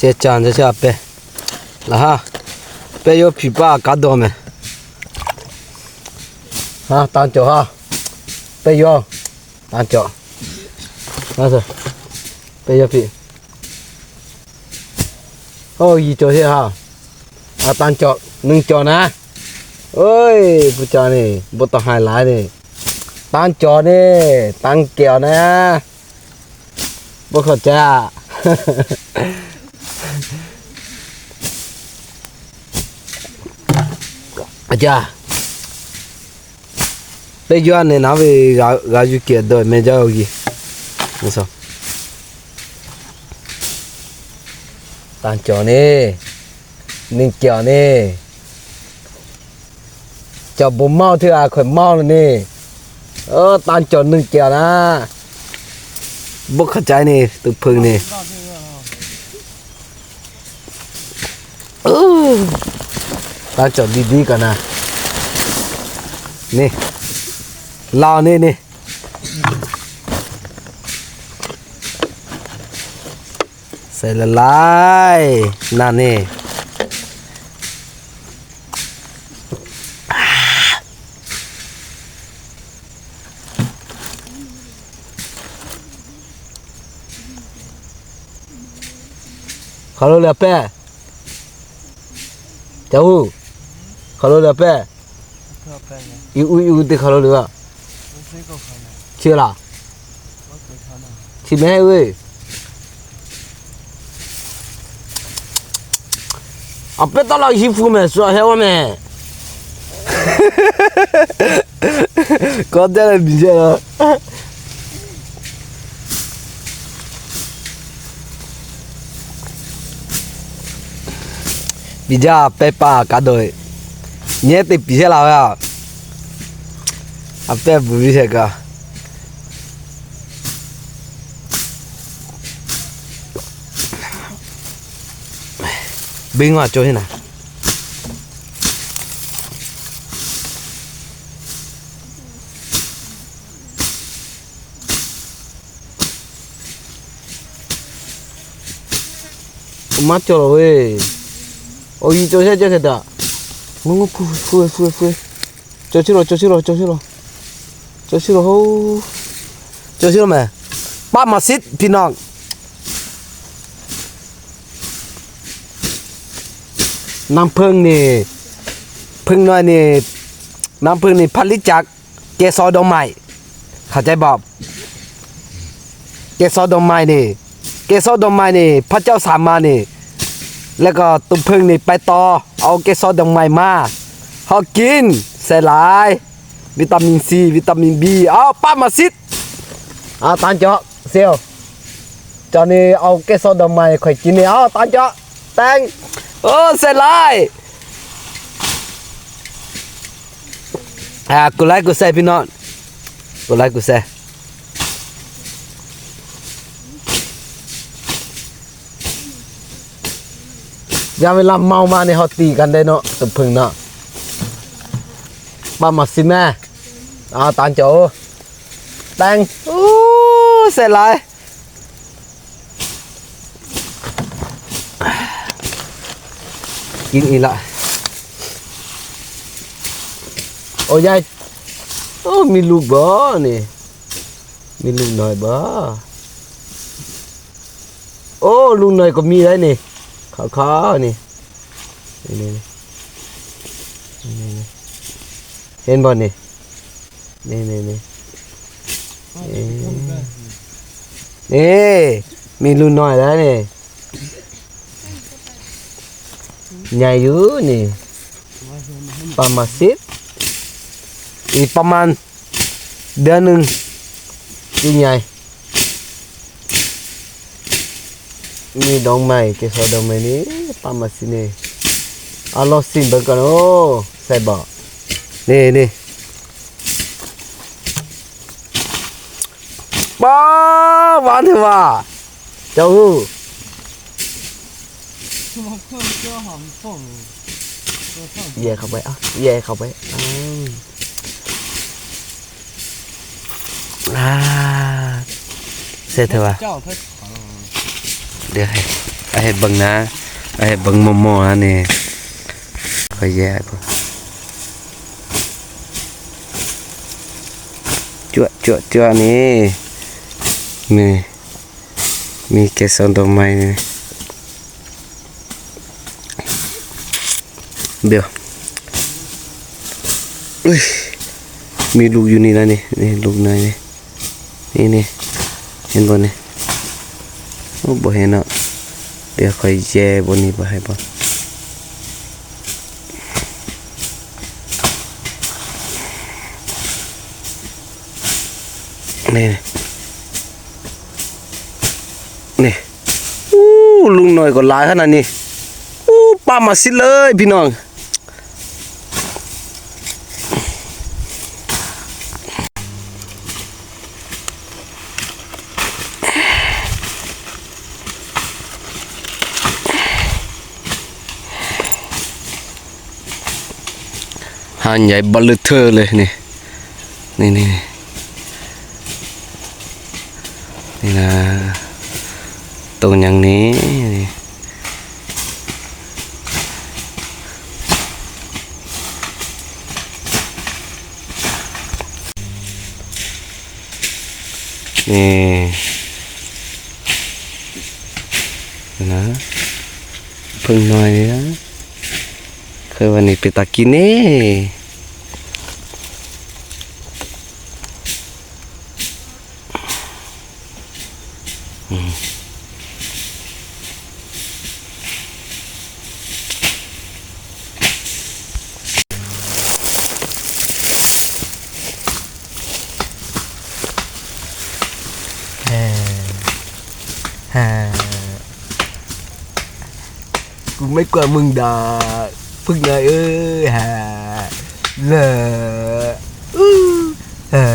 Che chan che cha pe. La ha. Pe yo phi pa ka do me. Ha, tan cho ha. Pe yo. Tan cho. Ha sa. Pe yo phi. ໂອ້ ຢີໂຈເຮຮາ ອາ ຕານເຈາະໜຶ່ງເຈາະນະ. ໂອ້ຍ ຜູ້ເຈົ້ານີ້ບໍ່ຕ້ອງໃຫ້ຫຼາຍນີ້ ຕານເຈາະນີ້ ຕານແກ້ວນະ ບໍ່ເຂົ້າໃຈ. ອາຈາ Pe yuan ne na ve ga ga yu ke do me ja gi. Ni so. Tan cho ni. Ning kyo ni. Cho bu mau thua khoi mau ni. Ơ, tan cho ning kyo na. Bu kha chai ni, tu phung ni. ເອີ ຕາຈອດດີໆກ່ອນນະ ນີ້ ລາວນີ້ ນີ້ ໃສ່ລະລາຍ ນັ້ນນີ້. ຂະໂລເຫຼືອແປ ຈາຫູ ຂະໂລເຫຼືອແປ ອີອູອີອູຕິ ຂະໂລເຫຼືອ ເຊື່ອລະ ຊິແມ່ເອີຍ. ອາເປັດຕະລາວຮີຟູແມ່ ສວຍແຮວແມ່ ກໍຈະໄດ້ບິນເຈລະ ບິນຈາໄປປ່າກະໂດຍ ເນຍຕິປີເຊລາວ ອາເປັດບຸນວິເຊກະ. ບິງວ່າໂຈເຫັນນະ ມາໂຈເວີຍ ໂອຍ ໂຈເຫັນ ໂຈເຫັນດາ ງູ ຟູ ຟູ ຟູ ຟູ. ໂຈຊິໂລ ໂຈຊິໂລ ໂຈຊິໂລ ໂຈຊິໂລ ໂອ້ ໂຈຊິໂລແມ່ ປາມາສິດ ພີ່ນ້ອງ. ນ້ຳເຜິ້ງນີ້ ເຜິ້ງນ້ອຍນີ້ ນ້ຳເຜິ້ງນີ້ຜະລິດຈາກເກສົນດອກໄມ້ ເຂົ້າໃຈບໍ່? ເກສົນດອກໄມ້ນີ້ ເກສົນດອກໄມ້ນີ້ ພະເຈົ້າສາມານີ້ ແລ້ວກໍຕຸ່ມເຜິ້ງນີ້ໄປຕໍ່ ເອົາເກສົນດອກໄມ້ມາ ເຮົາກິນ ໃສ່ຫຼາຍ ວິຕາມິນຊີ ວິຕາມິນບີ ເອົາ ປາມາສິດ ເອົາ ຕານເຈາະ ເຊວ ເຈົ້ານີ້ເອົາເກສົນດອກໄມ້ຂ້ອຍກິນນີ້ ເອົາ ຕານເຈາະ ແຕງ ໂອ້ ໃສ່ຫຼາຍ ອ່າ ກົດໄລກົດແຊ ພີ່ນ້ອງ ກົດໄລກົດແຊ. ຍາມເວລາເມົາມານີ້ ເຮົາຕີກັນໄດ້ເນາະ ຕຸ່ມເຜິ້ງເນາະ ປາມາສິດແມ່ ອາ ຕານເຈົ້າ ແຕງ ໂອ້ ແຊບຫຼາຍ ກິນອີກລະ ໂອ້ ຍາຍ ໂອ້ ມີລູກບໍ່ນີ້? ມີລູກນ້ອຍບໍ່? ໂອ້ ລູກນ້ອຍກໍມີໄດ໋ນີ້ ຂາວໆນີ້ ນີ້ ນີ້ ນີ້ ເຫັນບໍ່ນີ້? ນີ້ ນີ້ ນີ້ ນີ້ ມີລູກນ້ອຍແລ້ວນີ້ ໃຫຍ່ຢູ່ນີ້ ປາມາສິບ ອີກປະມານເດືອນໜຶ່ງ ຊິໃຫຍ່ ມີດອກໄມ້ ເກສົນດອກໄມ້ນີ້ ປາມາສິບນີ້ ເອົາລອງຊີມເບິ່ງກ່ອນ ໂອ້ ແຊບບໍ່? ນີ້ ນີ້ ປ້າ ຫວານແທ້ວ່າ ເຈົ້າຮູ້ ແຍ່ເຂົ້າໄປ ເອົາ ແຍ່ເຂົ້າໄປ ເອົາ ອ່າ ແຊບແທ້ວ່າ ເຈົ້າ ດຽວໃຫ້ ໃຫ້ເບິ່ງນະ ໃຫ້ເບິ່ງໝໍ່ໆ ນີ້ ຂ້ອຍແຍ່ ຈົວໆໆ ນີ້ ນີ້ ມີແກສອນດອກໄມ້ນີ້ ດຽວ ອຸ້ຍ ມີລູກຢູ່ນີ້ນະນີ້ ນີ້ລູກນ້ອຍນີ້ ນີ້ ນີ້ ເຫັນບໍ່ນີ້? ໂອ້ ບໍ່ເຫັນເນາະ ດຽວຂ້ອຍແຍ່ບ່ອນນີ້ບໍ່ໃຫ້ບໍ່ ນີ້ ນີ້ ອູ້ ລຸງນ້ອຍກໍຫຼາຍຂະໜາດນີ້ ອູ້ ປາມາຊິເລີຍພີ່ນ້ອງ. ຫາງໃຫຍ່ເບົດເລີເທີເລີຍນີ້ ນີ້ ນີ້ ນີ້ນະ ໂຕຫຍັງນີ້? ນີ້ ນະ ເພິ່ງນ້ອຍນີ້ນະ ຂ້ອຍວ່ານີ້ເປັນຕາກິນເດ້. ກູໄມ່ກວາມຶງດອກ ຝຶກນ້ອຍເອີຍ ຫາ ເລີ ອູ ຫາ.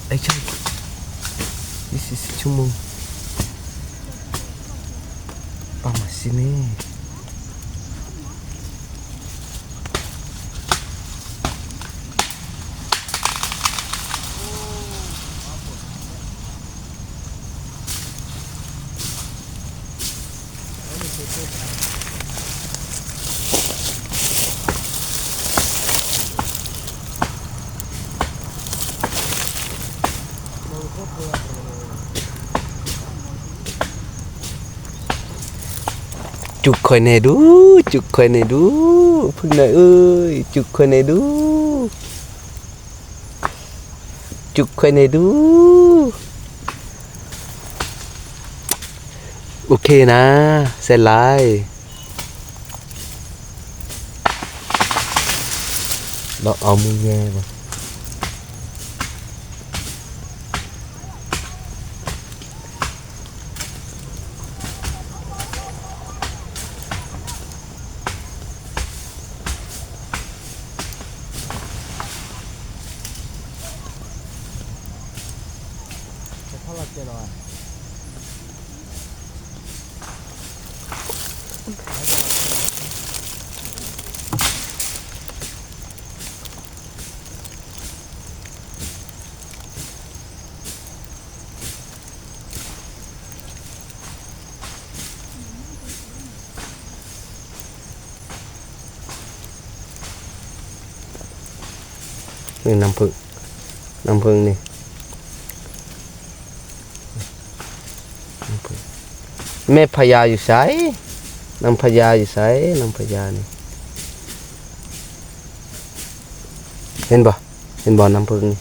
ໄອ້ເຈົ້າ ນີ້ສິບຊົ່ວໂມງ ປາມາຊິແນ່. ຈຸກຂ້ອຍແດ່ດູ ຈຸກຂ້ອຍແດ່ດູ ເພິ່ງນ້ອຍເອີຍ ຈຸກຂ້ອຍແດ່ດູ ຈຸກຂ້ອຍແດ່ດູ. ໂອເຄນະ ແຊນຫຼາຍ ລອງເອົາມືແຍ່ເບິ່ງ. ນີ້ນ້ຳເຜິ້ງ ນ້ຳເຜິ້ງນີ້ ນ້ຳເຜິ້ງ ແມ່ພະຍາຢູ່ໃສ? ນ້ຳພະຍາຢູ່ໃສ? ນ້ຳພະຍານີ້ ເຫັນບໍ່? ເຫັນບໍ່ນ້ຳເຜິ້ງນີ້?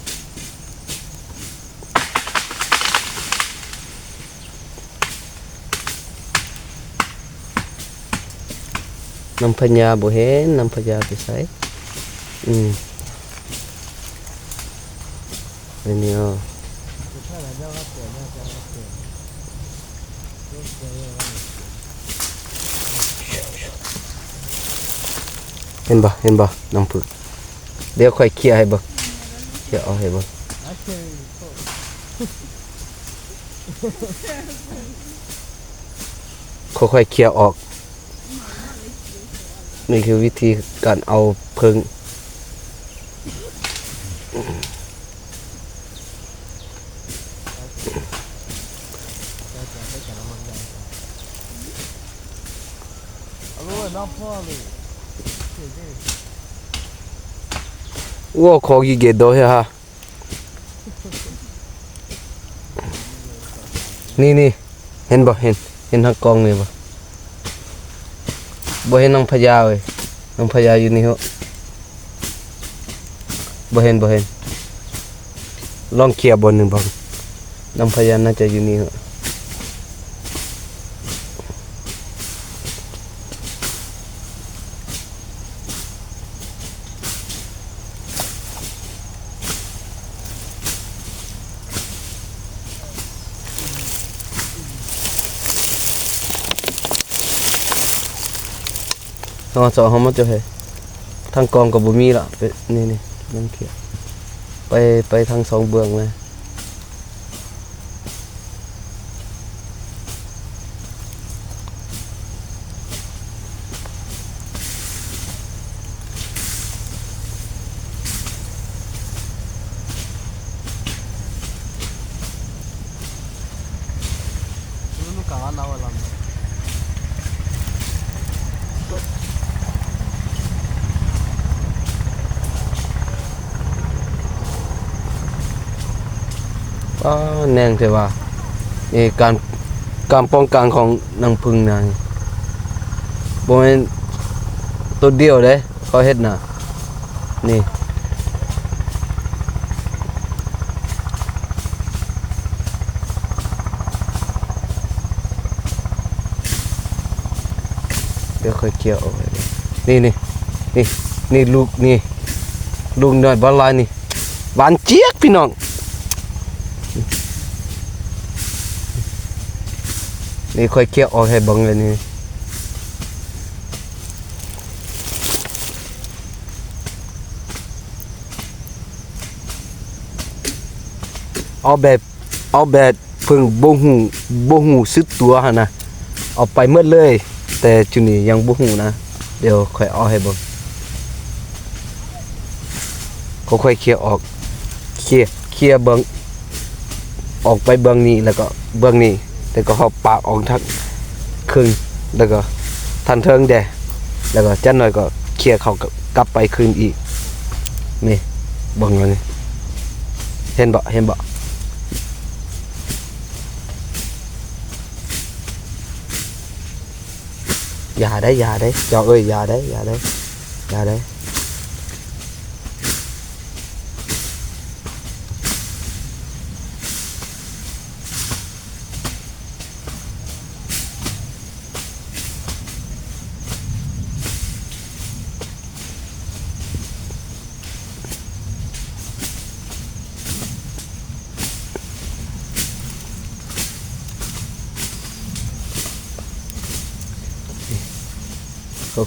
ນ້ຳພະຍາບໍ່ເຫັນ ນ້ຳພະຍາໄປໃສ? ອືມ ອັນນີ້ເອົາ ເຫັນບໍ່? ເຫັນບໍ່? ນ້ຳເຜິ້ງ. ດຽວຂ້ອຍເຄຍໃຫ້ເບິ່ງ ເຄຍອອກໃຫ້ເບິ່ງ ຄ່ອຍໆເຄຍອອກ. ນີ້ຄືວິທີການເອົາເຜິ້ງ. ໂອ້ ຂອງກິເກໂດເຮຮະ. ນີ້ໆ ເຫັນບໍ່? ເຫັນ ເຫັນທາງກ້ອງນີ້ບໍ່? ບໍ່ເຫັນນາງພະຍາເອີຍ. ນາງພະຍາຢູ່ນີ້ເຫາະ. ບໍ່ເຫັນ ບໍ່ເຫັນ. ລອງເຄຍບ່ອນໜຶ່ງເບິ່ງ. ນາງພະຍາໜ້າຈະຢູ່ນີ້ເຫາະ. ເຮົາ ເຮົາມາເຈົ້າໃຫ້ ທາງກ້ອງກໍບໍ່ມີລະ. ໄປ ນີ້ໆ ມັນຂຽວ ໄປ ໄປທາງສອງເບື້ອງເລີຍ. ປ້າ ແໜ້ນແທ້ວ່າ ນີ້ການ ການປ້ອງກັນຂອງນາງເຜິ້ງນາງ ບໍ່ແມ່ນໂຕດຽວເດ້ ເຂົາເຮັດນະ ນີ້. ດຽວຂ້ອຍເຄຍອອກໃຫ້ເບິ່ງ ນີ້ ນີ້ ນີ້ ນີ້ລູກນີ້ ລູກນ້ອຍບໍ່ຫຼາຍນີ້ ຫວານຈຽກພີ່ນ້ອງ. ນີ້ຂ້ອຍເຄຍອອກໃຫ້ເບິ່ງເລີຍນີ້ ເອົາແບບ ເອົາແບບ ເພິ່ນບໍ່ຮູ້ ບໍ່ຮູ້ສຶກຕົວຫັ້ນນະ ເອົາໄປໝົດເລີຍ ແຕ່ຈຸດນີ້ຍັງບໍ່ຮູ້ນະ ດຽວຂ້ອຍເອົາໃຫ້ເບິ່ງ ຂ້ອຍເຄຍອອກ ເຄຍ ເຄຍເບິ່ງ ອອກໄປເບື້ອງນີ້ ແລ້ວກໍເບື້ອງນີ້ ແລ້ວກໍເຮົາປາດອອກທັງເຄິ່ງ ແລ້ວກໍທັງເທິງແດ່ ແລ້ວກໍຈັກໜ້ອຍກໍເຄຍເຂົ້າກັບໄປຄືນອີກ ນີ້ ເບິ່ງເອົານີ້ ເຫັນບໍ່ ເຫັນບໍ່? ຢ່າໄດ໋ ຢ່າໄດ໋ ເຈົ້າເອີຍ ຢ່າໄດ໋ ຢ່າໄດ໋ ຢ່າໄດ໋.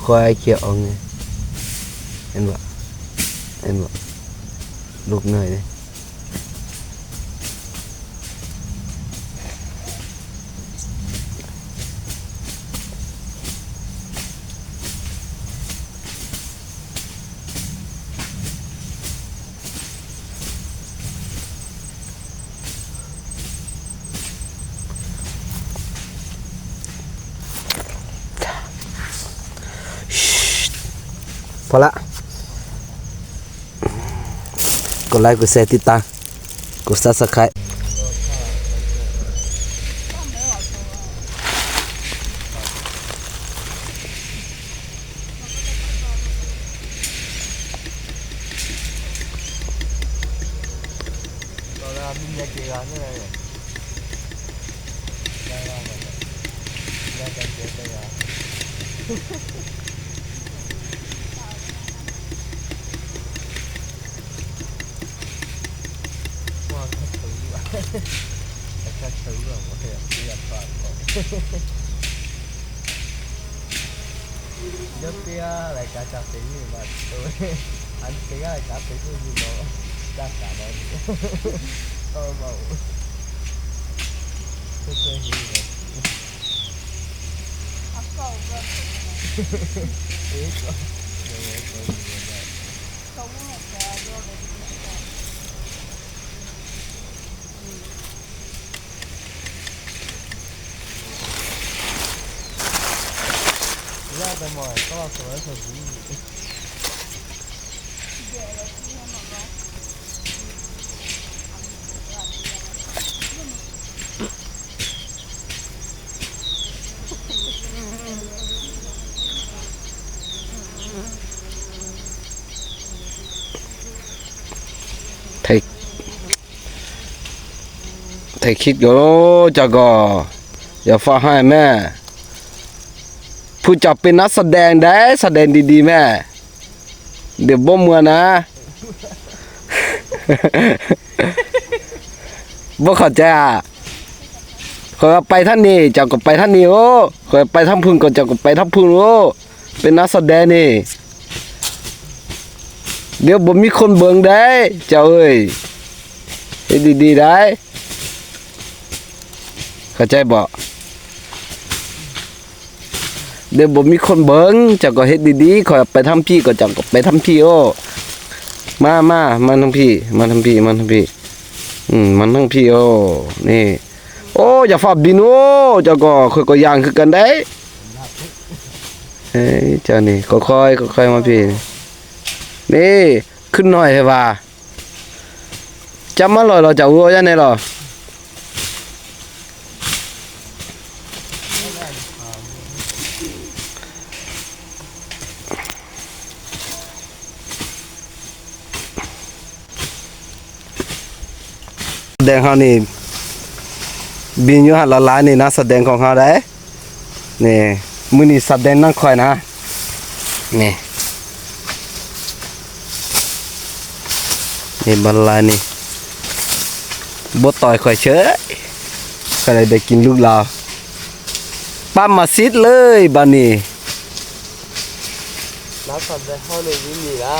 ຄ່ອຍໆ ເຄຍອອກນີ້ ເຫັນບໍ່ ເຫັນບໍ່ ລູກນ້ອຍນີ້. ພໍລະ ກົດໄລ ກົດແຊ ຕິດຕາມ ກົດ Subscribe. ໄທ ໄທຄິດກໍ ເຈົ້າກໍຢ່າຟ້າວໃຫ້ແມ່ ຜູ້ເຈົ້າເປັນນັກສະແດງໄດ໋ ສະແດງດີໆແມ່ ດຽວບໍ່ມ່ວນນະ ບໍ່ເຂົ້າໃຈອະ ຂ້ອຍວ່າໄປທາງນີ້ ເຈົ້າກໍໄປທາງນີ້ໂອ້ ຂ້ອຍໄປທາງພຸ້ນກໍເຈົ້າກໍໄປທາງພຸ້ນໂອ້ ເປັນນັກສະແດງນີ້ ດຽວບໍ່ມີຄົນເບິ່ງໄດ໋ ເຈົ້າເອີຍ ເຮັດດີໆໄດ໋ ເຂົ້າໃຈບໍ່? ດຽວບໍ່ມີຄົນເບິ່ງ ເຈົ້າກໍເຮັດດີໆ ຂ້ອຍໄປທາງພີ້ ກໍເຈົ້າກໍໄປທາງພີ້ ໂອ້ ມາ ມາ ມາທາງພີ້ ມາທາງພີ້ ມາທາງພີ້ ອືມ ມາທາງພີ້ ໂອ້ ນີ້ ໂອ້ ຢ່າຟ້າວບິນ ໂອ້ ເຈົ້າກໍ ຂ້ອຍກໍຍ່າງຄືກັນໄດ໋ ເອີຍ ເຈົ້ານີ້ ຄ່ອຍໆ ຄ່ອຍໆມາພີ້ ນີ້ ຂຶ້ນໜ້ອຍແທ້ວ່າ ຈັບມາລອຍລະ ເຈົ້າ ໂອ້ ຢ່າແນ່ລະ. ແດງເຮົານີ້ ບິນຢູ່ຫັ້ນລະຫຼາຍນີ້ນະ ສະແດງຂອງເຮົາໄດ໋. ນີ້ ມື້ນີ້ສະແດງນຳຂ້ອຍນະ ນີ້ ນີ້ບັນລາຍນີ້ ບໍ່ຕ່ອຍຂ້ອຍເສີຍ ຂ້ອຍໄດ້ ໄດ້ກິນລູກລາວ ປ້ຳມາຊິດເລີຍບາດນີ້ ນັກສະແດງເຮົານີ້ມີນີ້ລະ.